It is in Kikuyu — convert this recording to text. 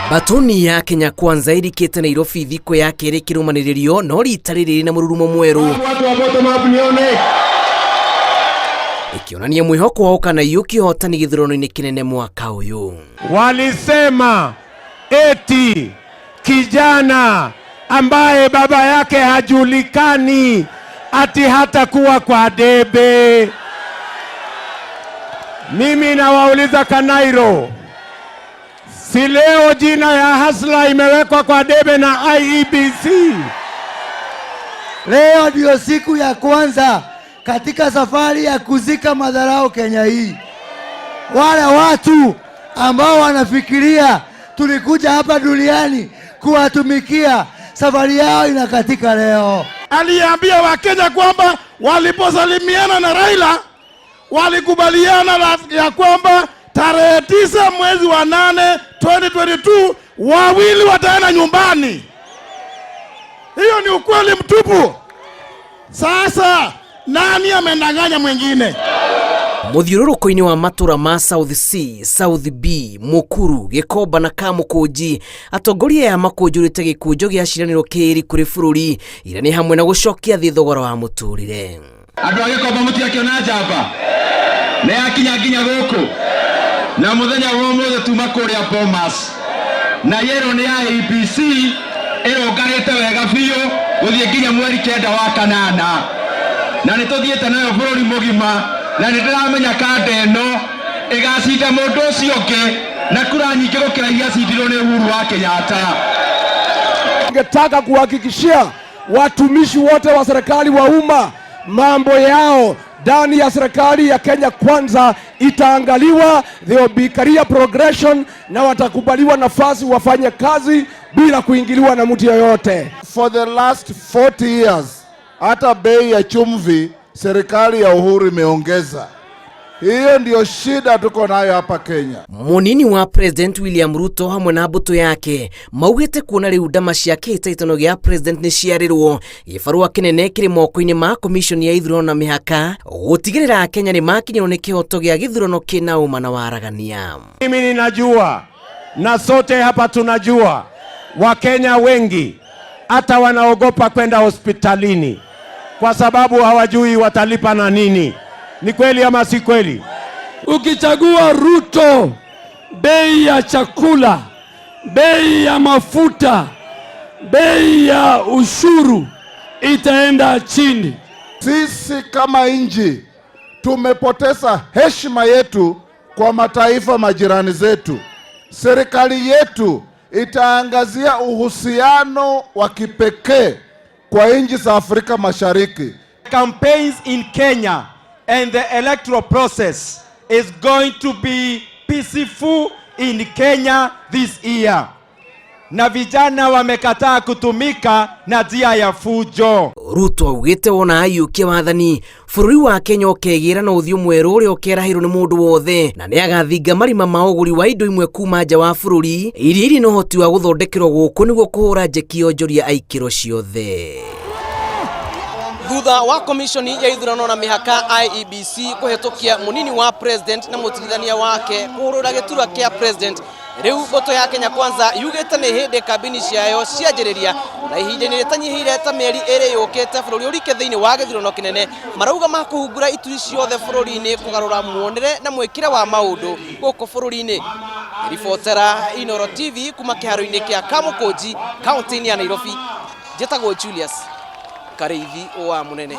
Mbatoni ya Kenya Kwanza ĩrikĩte Nairobi thikũ ya kerĩ kĩrũmanĩrĩrio no rita rĩrĩ na mũrurumo mwerũ. Watu wa bottom up nione. Ĩkĩonania mwĩhoko wa ũkanaiyũkia ũhotani gĩthurano-inĩ kĩnene mwaka ũyũ. Walisema eti kijana ambaye baba yake hajulikani ati hatakuwa kwa debe. Mimi nawauliza Kanairo, si leo jina ya Hasla imewekwa kwa debe na IEBC? Leo ndiyo siku ya kwanza katika safari ya kuzika madharau Kenya hii. Wale watu ambao wanafikiria tulikuja hapa duniani kuwatumikia, safari yao inakatika leo. Aliambia Wakenya kwamba waliposalimiana na Raila walikubaliana ya kwamba tarehe 9 mwezi wa 8 2022 wawili wataenda nyumbani. Hiyo ni ukweli mtupu. Sasa nani amendanganya mwingine? Mũthiũrũrũko-inĩ wa matũra ma South C, South B, Mukuru, Gĩkomba na Kamũkũnji, atongoria aya makũnjũrĩte gĩkũnjo gĩa ciĩranĩro kĩĩri kũrĩ bũrũri iria nĩ hamwe na gũcokia thĩ thogora wa mũtũrĩre. Andũ a Gĩkomba mũtiakĩona njamba nĩ yakinya nginya gũkũ na mũthenya wa ũmũthĩ tuma kũrĩa Bomas na yerũ nĩ ya IEBC ĩrũngarĩte wega biũ gũthiĩ nginya mweri 9 wa kanana na nĩ tũthiĩte nayo bũrũri mũgima na nĩ ndĩramenya kanda ĩno ĩgacinda mũndũ ũcio ũngĩ na kura nyingĩ gũkĩra iria cindirwo nĩ Uhuru wa Kenyatta. Ningetaka kuhakikishia watumishi wote wa serikali wa umma mambo yao ndani ya serikali ya Kenya Kwanza itaangaliwa, there will be career progression na watakubaliwa nafasi wafanye kazi bila kuingiliwa na mtu yoyote. For the last 40 years hata bei ya chumvi serikali ya Uhuru imeongeza. Hiyo ndiyo shida tuko nayo hapa Kenya. Munini wa President William Ruto hamwe na mbũtũ yake maugĩte kuona rĩu ndama cia kĩhĩtahĩtano gĩa president nĩ ciarĩrwo, gĩbarũa kĩnene kĩrĩ moko-inĩ ma commission ya ithurano na mĩhaka gũtigĩrĩra Akenya nĩ makinyĩrwo nĩ kĩhoto gĩa gĩthurano kĩna ũma na waragania. Mimi ninajua na sote hapa tunajua Wakenya wengi hata wanaogopa kwenda hospitalini kwa sababu hawajui watalipa na nini. Ni kweli ama si kweli? Ukichagua Ruto, bei ya chakula, bei ya mafuta, bei ya ushuru itaenda chini. Sisi kama nchi tumepoteza heshima yetu kwa mataifa majirani zetu. Serikali yetu itaangazia uhusiano wa kipekee kwa nchi za Afrika Mashariki. Campaigns in Kenya and the electoral process is going to be peaceful in Kenya this year. Na vijana wamekataa kutumika na njia ya fujo. Ruto augĩte wona aiyũkia wathani bũrũri wa Kenya ũkegĩra na ũthiũ mwerũ ũrĩa ũkerahĩrwo nĩ mũndũ wothe na nĩ agathinga marima ma ũgũri wa indo imwe kuma nja wa bũrũri iria irĩ na ũhoti wa gũthondekerwo gũkũ nĩguo kũhũra njeki onjoria a ikĩro ciothe. Thutha wa komishoni ya ithurano na mĩhaka IEBC kũhetũkia mũnini wa president na mũtigithania wake kũhũrũra gĩturwa kĩa president, rĩu mbũtũ ya Kenya Kwanza yugĩte nĩ hĩndĩ kambini ciayo cianjĩrĩria na ihinda-inĩ rĩtanyihĩire ta mĩeri 2 yũkĩte bũrũri ũrike thĩinĩ wa gĩthurano kĩnene marauga makũhungura ituri ciothe bũrũri-inĩ kũgarũra muonere na mwĩkĩre wa maũndũ gũkũ bũrũri-inĩ. Ribotera Inooro TV kuma kĩharo-inĩ kĩa Kamũkũnji kaunti-inĩ ya Nairobi, njĩtagwo Julius Karĩithi wa Mũnene.